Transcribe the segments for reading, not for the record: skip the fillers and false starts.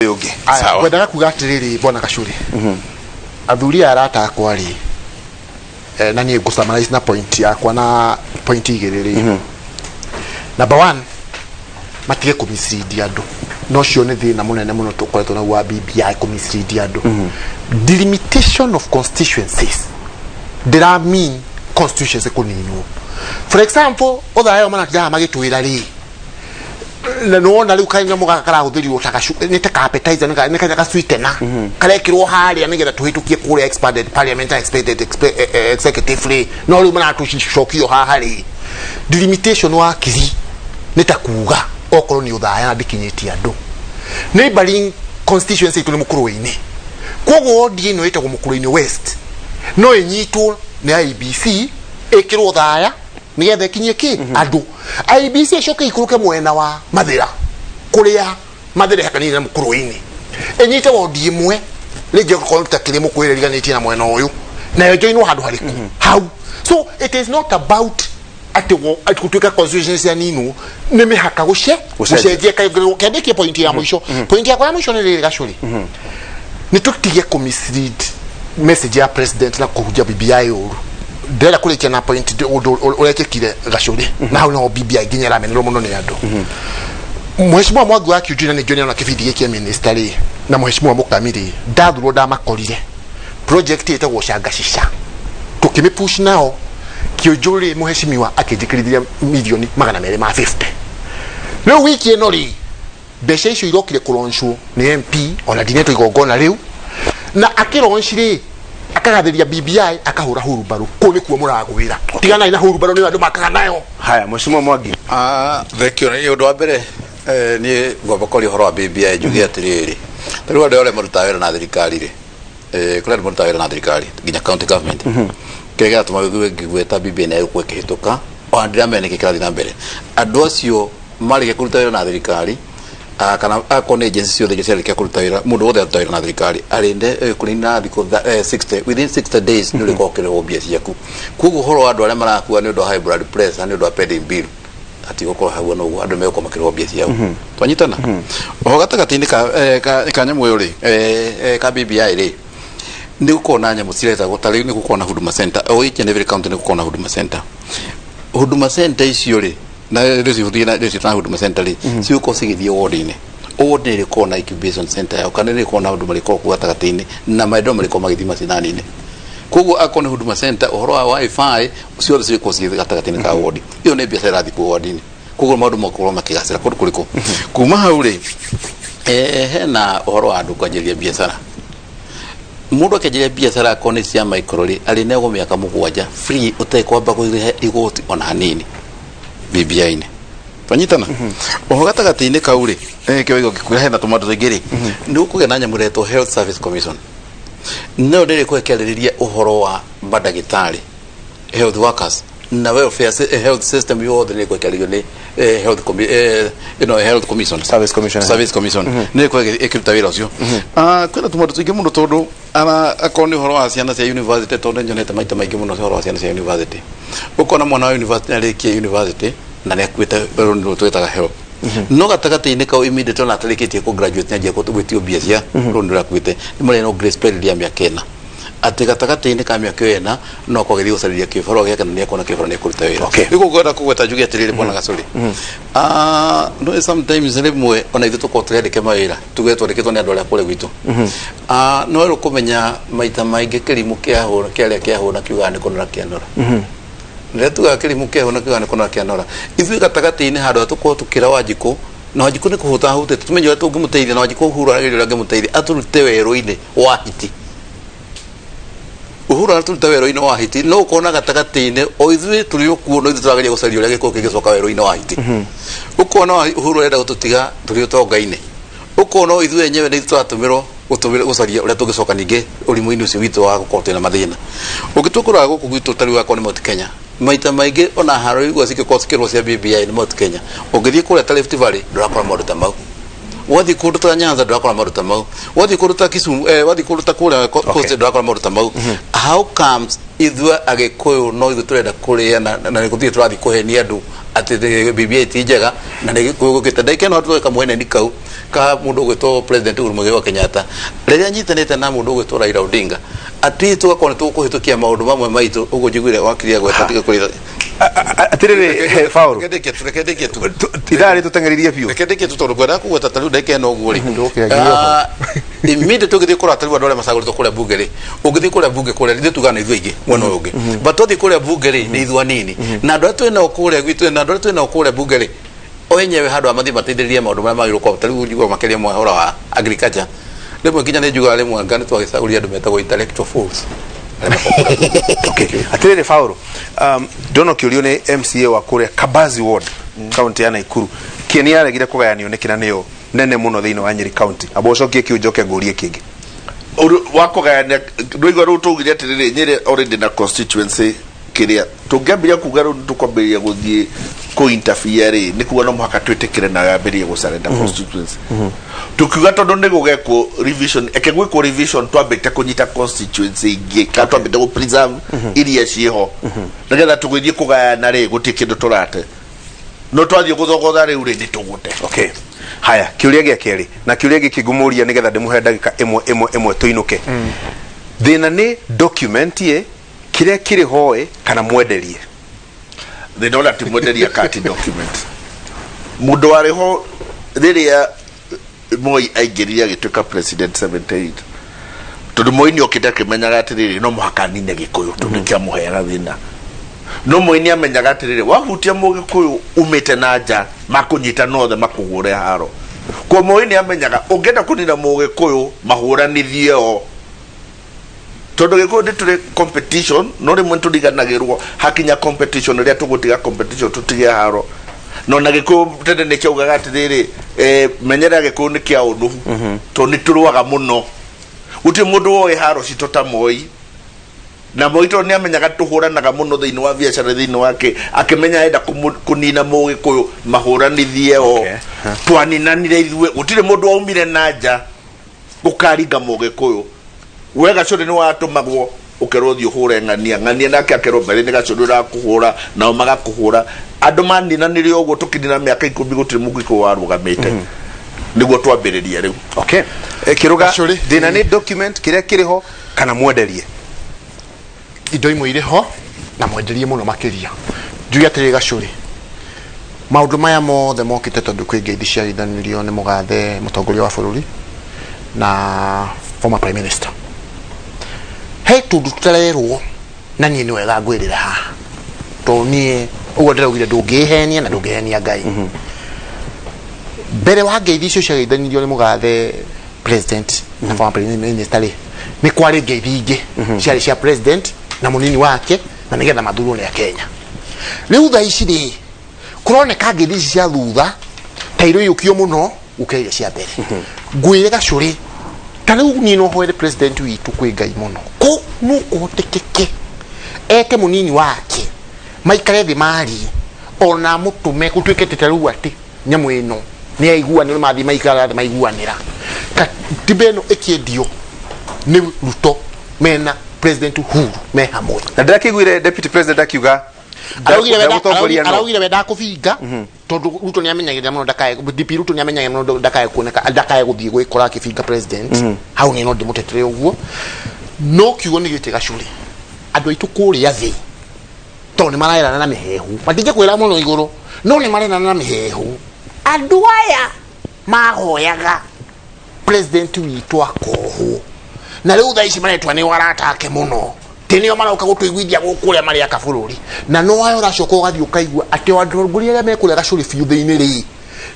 Ũyũ ũngĩ. Aya, Sawa. Ngwendaga kuga atĩrĩrĩ, bwana Gacũrĩ, athuri aya arata akwa rĩ, na niĩ ngũ na point yakwa na point igĩrĩ rĩ. Number one, matige kũ mislead andũ. No cio nĩ thĩna mũnene mũno tũkoretwo naguo wa BBI, kũ mislead andũ. Delimitation of constituencies ndĩra mean constituency kũninwo. For example, ũthayo manatindaga magĩtwĩra rĩ, na nĩwona rĩu kanyamũ gaka karahũthĩrirwo ta nĩ ta ka appetizer, nĩ ka sweetener karekĩrwo harĩa nĩgetha tũhĩtũkie kũrĩa expanded parliament and expanded executive rĩ. No rĩu maratũcokio haha rĩ, delimitation wa kiri nĩ ta kuga okorwo nĩ ũthaya na ndĩkinyĩtie andũ neighboring constituency itũ nĩ Mũkũrwe-inĩ, koguo wodi ĩno ĩtagwo Mũkũrwe-inĩ West no ĩnyitwo nĩ IEBC, ĩkĩrwo thaya nĩgetha ĩkinyie kĩ andũ. IEBC ĩcoke ikũrũke mwena wa Mathĩra, kũrĩa Mathĩra ĩhakanĩire na Mũkũrwe-inĩ, ĩnyite wodi ĩmwe rĩngĩ okorwo ta kĩrĩ Mũkũrwe ĩriganĩtie na mwena ũyũ, nayo joinwo handũ harĩkũ hau. So it is not about atĩ atĩ gũtuĩka constitution cia ninwo nĩ mĩhaka gũce Gũcenjia. Gũcenjia kĩandĩkie. Point ya mũico, point yakwa ya mũico nĩ rĩrĩ, Gacũrĩ, nĩ tũtige kũ mislead message ya president na kũhunjia BBI ũru. Ndĩrenda kũrĩkia na point ũndũ ũrekĩkire, Gacũrĩ, na hau naho BBI nginya ĩramenerwo mũno nĩ andũ. Mheshimiwa Mwangi wa Kiunjuri, na nĩ ona kĩbindi gĩkĩ minister rĩ, na Mheshimiwa Mũkami rĩ, ndathurwo ndamakorire project ĩtagwo Shangashisha, tũkĩmĩ push nao. Kiunjuri mheshimiwa akĩnjĩkĩrithia milioni 250. Rĩu wiki ĩno rĩ, mbeca icio irokire kũlaunchwo nĩ MP, ona ndinetwo igongona rĩu, na akĩlaunch rĩ, akagathĩria BBI, akahũra hurumbarũ. Kũu nĩkuo mũragwĩra, tiganai na hurumbarũ, nĩyo andũ makaga nayo. Haya, Mheshimiwa Mwangi. Ah, thank you. Nĩ ũndũ wa mbere, niĩ ngwamba kwaria ũhoro wa BBI, njuge atĩrĩrĩ, ta rĩu andũ arĩa marutaga wĩra na thirikari rĩ, kũrĩ andũ marutaga wĩra na thirikari nginya county government. Kĩrĩa kĩratũma wĩigue ngĩgweta BBI na ĩgũkorwo ĩkĩhĩtũka, ona ndiramenya nĩkĩ kĩrathiĩ na mbere, andũ acio marĩkia kũruta wĩra na thirikari, kana akorwo nĩ agency ciothe iria ciarĩkia kũruta wĩra, mũndũ wothe aruta wĩra na thirikari arĩnde kũrĩ thikũ 60, within 60 days nĩ ũrĩkorwo ũkĩrĩhwo mbia ciaku. Koguo ũhoro wa andũ arĩa marakua nĩ ũndũ wa high blood pressure, nĩ ũndũ wa pending bill, hatigũkorwo hau no ũguo, andũ megũkorwo makĩrĩhwo mbia ciao. Twanyitana oho gatagatĩ-inĩ ka nyamũ ĩyo rĩ, ka BBI rĩ, nĩ gũkorwo na nyamũ ciretagwo ta rĩu nĩ gũkorwo na Huduma Center. O each and every county nĩ gũkorwo na Huduma Center. Huduma Center icio rĩ, na rĩu cihũthie na rĩu na Huduma Center rĩ, cigũkorwo cigĩthiĩ ward-inĩ. Ward nĩ ĩrĩkorwo na incubation center yao, kana nĩ ĩrĩkorwo na andũ marĩkorwo kũu gatagatĩ-inĩ na maendeleo marĩkorwo magĩthiĩ macinani-inĩ. Koguo akorwo nĩ Huduma Center, ũhoro wa WiFi ciothe cirĩkorwo cigĩthiĩ gatagatĩ-inĩ ka ward ĩyo. Nĩ biacara ĩrathiĩ kuo ward-inĩ, koguo maũndũ makorwo makĩgacĩra kũndũ kũrĩkũ. Kuma hau rĩ, hena ũhoro wa andũ kwanjĩrĩria biacara. Mũndũ akĩanjĩrĩria biacara, akorwo nĩ cia micro rĩ, arĩneagwo mĩaka 7 free, ũtekwamba kũrĩha igoti ona hanini BBI-inĩ. Twanyitana oho gatagatĩ-inĩ kau rĩ, kĩo gĩkwĩra hena tũmaũndũ tũingĩ rĩ, nĩ gũkũgĩa na nyamũ ĩretwo Health Service Commission. No ndĩrĩ ĩkĩarĩrĩria ũhoro wa mandagĩtarĩ, health workers na welfare, health system yothe nĩ ĩkwarĩrio nĩ health ĩno health commission. Service commission. Service commission nĩ ĩkorwo ĩkĩruta wĩra ũcio. Ah, kwĩna tũmaũndũ tũingĩ mũno, tondũ ara akorwo nĩ ũhoro wa ciana cia university, tondũ nyonete maita maingĩ mũno ũhoro wa ciana cia university, ũkona mwana wa university arĩkia university na nĩ akuĩte rũni rũrũ twĩtaga HELB, no gatagatĩ-inĩ kau immediately ona atarĩkĩtie kũ graduate nĩanjia gwĩtio mbia cia rũni rũrĩa akuĩte. Nĩ marĩ no grace period ya mĩaka 4, atĩ gatagatĩ-inĩ ka mĩaka ĩyo 4 no akorwo agĩthiĩ gũcarĩria kĩbarũa gĩake, na nĩekuona kĩbarũa nĩ ekũruta wĩra. Rĩu ngwenda kũgweta njuge atĩrĩrĩ, bwana Gacũrĩ, no sometimes rĩmwe ona ithuĩ tũkorwo tũrĩandĩke mawĩra, tuge twandĩkĩtwo nĩ andũ arĩa kũrĩa gwitũ. No rĩu kũmenya maita maingĩ kĩrimũ kĩahũra kĩarĩa kĩahũra kiugaga nĩ kũnora kĩanora. Rĩrĩa tugaga kĩrimũ kĩahũra kiugaga nĩ kũnora kĩanora, ithuĩ gatagatĩ-inĩ handũ ha tũkorwo tũkĩra Wanjikũ, na Wanjikũ nĩ kũhũta ahũtĩte, tũmenye ũrĩa tũngĩmũteithia, na Wanjikũ Uhuru arageria ũrĩa angĩmũteithia atũrute werũ-inĩ wa hiti. Uhuru aratũruta werũ-inĩ wa hiti, no ũkona gatagatĩ-inĩ o ithuĩ tũrĩ o kuo, no ithuĩ tũrageria gũcaria ũrĩa gĩkũyũ kĩngĩcoka werũ-inĩ wa hiti. Ũkona Uhuru arenda gũtũtiga tũrĩ ũtonga-inĩ, ũkona o ithuĩ enyewe nĩ ithuĩ tũratũmĩrwo gũcaria ũrĩa tũngĩcoka ningĩ ũrimũ-inĩ ũcio witũ wa gũkorwo twĩna mathĩna. Ũngĩtua kũrora gũkũ gwitũ, ta rĩu akorwo nĩ Mount Kenya, maita maingĩ ona haro igua cingĩkorwo cikĩrwo cia BBI nĩ Mount Kenya. Ũngĩthiĩ kũrĩa ta Rift Valley, ndũrakora maũndũ ta mau. Wathiĩ kũndũ ta Nyanza, ndũrakora maũndũ ta mau. Wathiĩ kũndũ ta Kisumu, wathiĩ kũndũ ta kũrĩa Coast, ndũrakora maũndũ ta mau. How comes ithuĩ Agĩkũyũ no ithuĩ tũrenda kũrĩa na gũtirĩ tũrathiĩ kũhenia andũ Atĩ BBI ti njega na nĩ gũkĩte ndagĩka ĩno tweka kamweneni kau ka mũndũ ũgwĩtwo President Uhuru Muigai wa Kenyatta rĩrĩa anyitanĩte na mũndũ ũgwĩtwo Raila Odinga, at least tũgakorwo nĩ tũkũhĩtũkia maũndũ mamwe maitũ ũguo njiguire wakiri agweta tiga kũrĩ. Atirĩrĩ Paul. Reke ndĩkie tu. Ithaa rĩ tũteng'eririe biũ. Reke ndĩkie tu, tondũ ngwendaga kũgweta ta rĩu ndagĩka ĩno ũguo rĩ. Ndũkĩagie ho. Immediately tũgĩthiĩ kũrora ta rĩu andũ arĩa macagũrĩtwo kũrĩa bunge rĩ, ũngĩthiĩ kũrĩa bunge kũrĩa ithuĩ tugaga nĩ ithuĩ aingĩ mwena ũyũ ũngĩ, but twathiĩ kũrĩa bunge rĩ, nĩ ithuĩ anini, na andũ arĩa twĩnao kũrĩa gwitũ na andũ arĩa twĩnao kũrĩa bunge rĩ, o enyewe handũ ha mathiĩ mateithĩrĩrie maũndũ marĩa magĩrĩirwo kwa ta rĩu njiguaga makĩria mohoro wa agriculture, rĩmwe nginya nĩ njugaga rĩmwe anga nĩ twagĩcagũrire andũ metagwo intellectual fools. Okay, atirĩrĩ Paul, ndona ũkĩũrio nĩ MCA wa kũrĩa Kabazi Ward, kaunti ya Naikuru, kĩeni yaregire kũgayanio nĩkĩ na nĩyo nene mũno thĩinĩ wa Nyeri County? Amba ũcokie kĩu, njoke ngũrie kĩngĩ. Ũndũ wa kũgayania, ndũigua rĩu tũugire atĩrĩrĩ, Nyĩrĩ already na constituency kĩrĩa tũngĩambĩrĩria kuga rĩu tũkwambĩrĩria gũthiĩ kũ interfere rĩ, nĩ kuga no mũhaka twĩtĩkĩre nayo yambĩrĩrie gũcarenda constituency. Tukiuga tondũ nĩ gũgekwo revision, eke gwĩkwo revision twambĩte kũnyita constituency ingĩ kana twambĩte gũ preserve iria ciĩho, nĩgetha tũgĩthiĩ kũgayana rĩ, gũtirĩ kĩndũ tũrate, no twathiĩ gũthogotha rĩu rĩ, nĩ tũgũte. Okay, haya, kĩũria gĩa kerĩ na kĩũria gĩkĩ ngũmũria nĩgetha ndĩmũhe ndagĩka ĩmwe ĩmwe ĩmwe tũinũke. Thĩna nĩ document ĩ kĩrĩa kĩrĩ hoe kana mwenderie? Thĩna ũrĩa ti mwenderia kati document. Mũndũ warĩ ho rĩrĩa Moi aingĩrire agĩtuĩka president 78, tondũ Moi nĩ okĩte akĩmenyaga atĩrĩrĩ, no mũhaka nine Gĩkũyũ tondũ kĩamũheaga thĩna. No Moi nĩ amenyaga atĩrĩrĩ, wahutia Mũgĩkũyũ umĩte na nja, makũnyita nothe makũhũre haro. Kwa Moi nĩ amenyaga ũngĩenda kũnina Mũgĩkũyũ, mahũranithie o, tondũ Gĩkũyũ nĩ tũrĩ competition, no rĩmwe nĩ tũriganagĩrwo hakinya competition rĩrĩa tũgũtiga competition tũtige haro. No na Gĩkũyũ tene nĩ kĩaugaga atĩrĩrĩ, menyerera Gĩkũyũ nĩ kĩa ũnũhu, tondũ nĩ tũrũaga mũno. Gũtirĩ mũndũ woĩ haro citũ ta Moi, na Moi tondũ nĩ amenyaga tũhũranaga mũno thĩinĩ wa biacara thĩinĩ wake, akĩmenya enda kũnina Mũgĩkũyũ, mahũranithie o. Twaninanire ithuĩ, gũtirĩ mũndũ waumire na nja gũkaringa Mũgĩkũyũ. We Gacũrĩ nĩ watũmagwo ũkerwo thiĩ ũhũre ng'ania ng'ania, nake akerwo mbere nĩ Gacũrĩ ũrakũhũra, nao magakũhũra. Andũ maninanire ũguo, tũkinina mĩaka 10 gũtirĩ Mũgĩkũyũ warũgamĩte nĩguo twambĩrĩrie rĩu. Okay, kĩrũga. Gacũrĩ. Thĩna nĩ document kĩrĩa kĩrĩ ho kana mwenderie? Indo imwe irĩ ho na mwenderie mũno makĩria. Njuge atĩrĩ Gacũrĩ, maũndũ maya mothe mokĩte tondũ kwĩ ngeithi ciarithanirio nĩ mũgathe mũtongoria wa bũrũri na former prime minister. He tũndũ tũtarerwo na niĩ nĩ wega ngwĩrĩra haha, tondũ niĩ ũguo ndĩraugire ndũngĩhenia na ndũngĩhenia Ngai. Mbere wa ngeithi icio ciageithanirio nĩ mũgathe president na former prime minister rĩ, nĩ kwarĩ ngeithi ingĩ ciarĩ cia president na mũnini wake na nĩgetha mathurwo nĩ Akenya. Rĩu thaa ici rĩ, kũroneka ngeithi ici cia thutha ta iroiyũkio mũno gũkĩra iria cia mbere. Ngwĩre Gacũrĩ, ta rĩu niĩ no hoere president witũ kwĩ Ngai mũno kũ no kũhotekeke ete mũnini wake maikare thĩ marie, ona mũtũme gũtuĩke ta rĩu atĩ nyamũ ĩno nĩ aiguanĩra, mathiĩ maikara thĩ maiguanĩra katiba ĩno ĩkĩendio nĩ Ruto mena President Uhuru me hamwe. Na ndĩrakĩiguire deputy president akiuga Araugire wenda ndagũtongoria no araugire wenda kũbinga tondũ Ruto nĩ amenyagĩrĩra mũno ndakae, DP Ruto nĩ amenyagĩrĩra mũno ndakae kuoneka, ndakae gũthiĩ gwĩkora akĩbinga president hau. Niĩ no ndĩmũtetere ũguo, no kiugo nĩ gĩtĩ Gacũrĩ, andũ aitũ kũrĩa thĩ tondũ nĩ marerana na mĩhehu, matingĩkwĩra mũno igũrũ, no nĩ marerana na mĩhehu. Andũ aya mahoyaga president witũ akohwo na rĩu thaa ici maretwa nĩ aratake mũno, tĩ nĩo maroka gũtũiguithia gũkũ ũrĩa marĩaka bũrũri. Na no aya ũracoka ũgathiĩ ũkaigua atĩ o andũ ngũri arĩa mekũrĩa Gacũrĩ biũ thĩinĩ rĩ,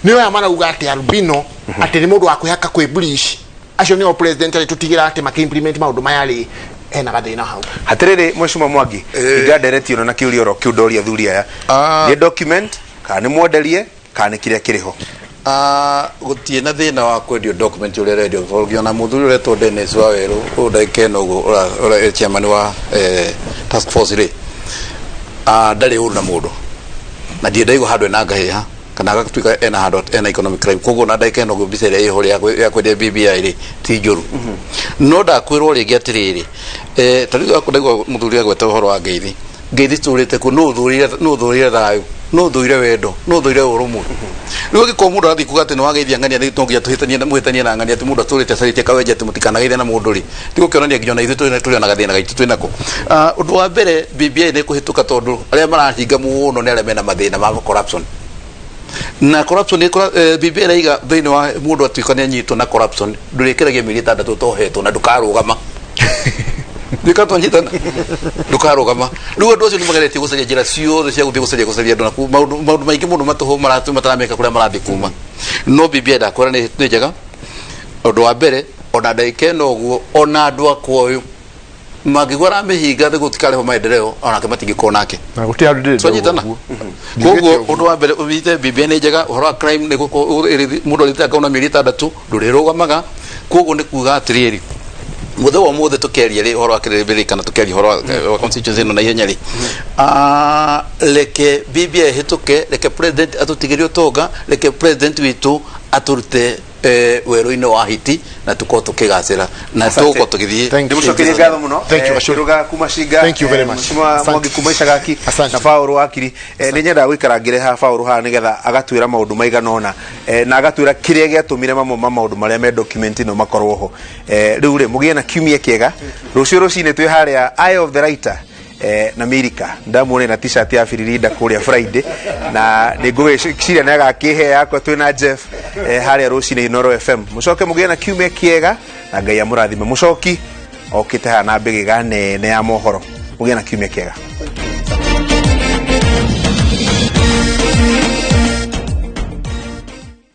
nĩo aya marauga atĩ albino, atĩ nĩ mũndũ wa kwĩhaka kwĩ British. Acio nĩo president arĩ tũtigĩra atĩ makĩ-implement maũndũ maya rĩ, hena gathĩna hau. Hatirĩrĩ mwecuma Mwangi, inga ndereti ĩno na kĩũria oro kĩu ndoria thuri aya. Nĩ document kana nĩ mwenderie kana nĩ kĩrĩa kĩrĩ ho? Gũtirĩ na thĩna wa kwendio document ũrĩa ũrendio, tondũ ona mũthuri ũretwo Dennis Wawerũ ũyũ ndagĩka ĩno ũguo ũrĩa chairman wa task force rĩ, ndarĩ ũru na mũndũ na ndirĩ ndaigua handũ ena ngahĩha kana agatuĩka ena handũ ena economic crime. Koguo na ndagĩka ĩno ũguo mbica ĩrĩa ĩho ya kwendia BBI rĩ ti njũru. No ndakwĩrwo rĩngĩ atĩrĩrĩ, ta rĩu ndaigua mũthuri agweta ũhoro wa ngeithi, ngeithi citũrĩte kuo, nũ ũthũrire thayũ? No thũire wendo, no thũire ũrũmwe. Rĩu angĩkorwo mũndũ arathiĩ kuga atĩ nĩ wageithia ng'ania nĩ no nginya tũhĩtanie na mũhĩtanie na ng'ania, atĩ mũndũ atũrĩte acarĩtie kawenji atĩ mũtikanageithie na mũndũ rĩ, ti gũkĩonania nginya ona ithuĩ tũrĩ ona gathĩna gaitũ twĩ nako. Ah, ũndũ wa mbere, BBI nĩ kũhĩtũka tondũ arĩa marahinga mũno nĩ arĩa mena mathĩna ma corruption na corruption nĩ BBI ĩraiga thĩinĩ wa mũndũ atuĩka nĩ anyitwo na corruption, ndũrĩkĩragia mĩeri 6 ũtohetwo na ndũkarũgama. Ndika twanyitana, ndũkarũgama. Rĩu andũ acio nĩ mageretie gũcaria njĩra ciothe cia gũthiĩ gũcaria andũ naku maũndũ maingĩ mũno matũhũ matarameka kũrĩa marathiĩ kuma. No BBI ndakwĩra nĩ njega. Ũndũ wa mbere, ona ndagĩka ĩno ũguo, ona andũ akwa ũyũ mangĩgua aramĩhinga nĩguo gũtikarehwo maendeleo, onake matingĩkorwo nake. Na gũtirĩ handũ ndĩrĩ. Twanyitana. Koguo ũndũ wa mbere, ũnyite BBI nĩ njega. Ũhoro wa crime nĩ mũndũ arĩtanga na mĩeri 6 ndũrĩrũgamaga. Koguo nĩ kuga atĩrĩrĩ, mũthenya wa ũmũthĩ tũkĩaria rĩ ũhoro wa kĩrĩrĩ kana tũkĩaria ũhoro wa constituency ĩno na ihenya rĩ, reke BBI ĩhĩtũke, reke president atũtigĩrie ũtonga, reke president witũ atũrute werũ-inĩ wa hiti na tũkorwo tũkĩgacĩra na tũgũkorwo tũgĩthiĩ. Thank you. Ndimucokerie ngatho muno. Thank you, Gachuri. Kiruga kuma Cinga. Thank you very much. Mheshimiwa Asante. Mwangi kuma Icagaki Asante. na Paul Wakiri. Nĩ nyendaga gũikara ngĩreha haha Paul haha nĩgetha agatwĩra maũndũ maigana ũna, na agatwĩra kĩrĩa gĩatũmire mamwe ma maũndũ marĩa me document ĩno makorwo ho. Rĩu rĩ, mũgĩe na kiumia kĩega. Rũciũ rũcinĩ twĩ harĩa Eye of the Writer na Mirika. Ndamuone na t-shirt ya Firirinda kũrĩa Friday, na nĩ ngũgĩciria nĩ agakĩhe yakwa twĩ na Jeff harĩa rũcinĩ Inooro FM. Mũcoke mũgĩe na kiumia kĩega na Ngai amũrathime. Mũcoki okĩte haha na mbĩgĩga nene ya mohoro. Mũgĩe na kiumia kĩega.